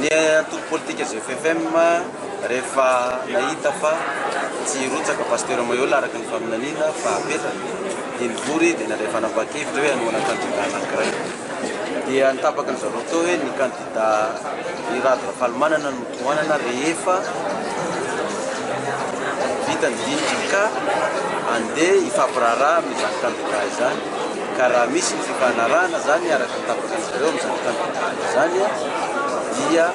Ny antoko politika GFFM rehefa nahita fa tsy hirotsaka Pasteur Maihol araka ny faminaniana fa hapetraka dia nivory dia nandray fanapahan-kevitra hoe hanohana kandida anankiray. Dia nitapaka ny zareo teo hoe ny kandida i Rado Rafalimanana no tohanana rehefa vita ny dinika ka andeha hifampiraharaha amin'izany kandida izany. Ka raha misy ny fifanarahana izany araka ny tapaka an-dry zareo amin'izany kandida izany dia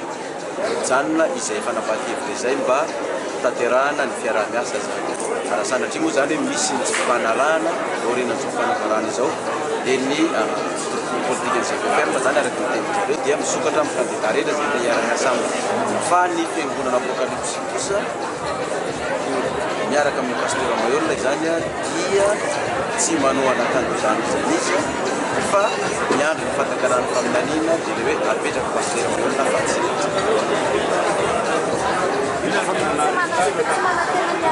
mijanona izay fanapahan-kevitra izay mba hotanterahana ny fiaraha-miasa izany. Raha sanatria moa izany hoe misy ny tsy fifanarahana aorianan'izao fanambarana izao dia ny politikan'ny GPFM izany araka ny tenin-dry zareo dia misokatra amin'ny kandida rehetra izay te hiara-miasa aminy. Fa ny fiangonana Apokalypsy kosa miaraka amin'ny Pasteur Maheolona izany dia tsy manohana kandida n'iza n'iza fa miandry ny fahatakaran'ny faminaniana dia ilay hoe apetraka Pasteur Maheolona fa tsy Tsy manantena ny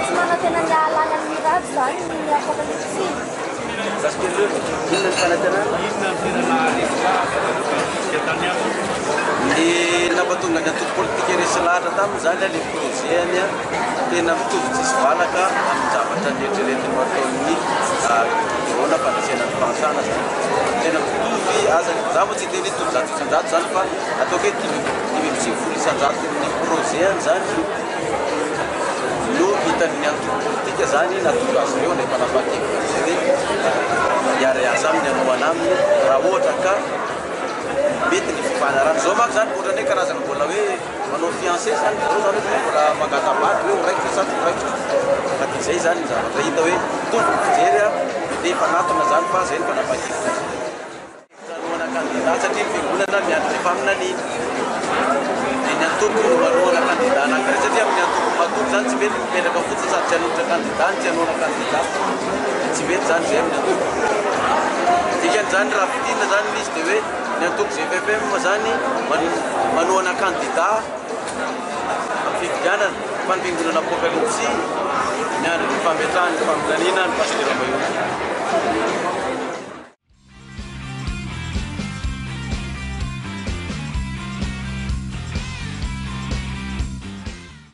tsy manantena ny hahalany an'i Mirado izany ny Apokalypsy. Inona ny fanantenana? Ny nampatonga ny antoko politika resy lahatra taminy izany ilay projet-ny tena mitovy tsisy valaka amin'ny zavatra neritreretiny ho ataon'ny Corona fandresena ny fahantrana zany. Tena mitovy aza, za moa tsy hiteny hoe mitovy 100% zany fa ataoko hoe 95% ny projet-ny zany no hitan'ny antoko politika zany nahatonga azy ireo handray fanapahan-kevitra amin'izay hoe hiara-hiasa aminy, hanohana aminy raha ohatra ka mety ny fifanarahana. Zao manko zany ohatran'ny hoe karazana mbola hoe manao fiancé zany zareo zany hoe mbola mangata-bady hoe ho raikitra sa tsy ho raikitra. Fa dia izay zany ny zavatra hita hoe mitovy ny fijery dia hifanatona zany fa zay ny fanapahan-kevitra. Manohana kandida satria ny fiangonana miandry ny faminaniana. Dia ny antoko no manohana kandida anankiray satria amin'ny antoko matoky zany tsy mety mipetraka fotsiny sady tsy hanolotra kandida no tsy hanohana kandida. Dia tsy mety zany izay amin'ny antoko. Dikan'izany raha fintinina zany ilay izy dia hoe ny antoko GFFM zany manohana kandida amin'ny fifidianana fa ny fiangonana Apokalypsy miandry ny fametrahany ny faminaniana ny Pasitera Mahery.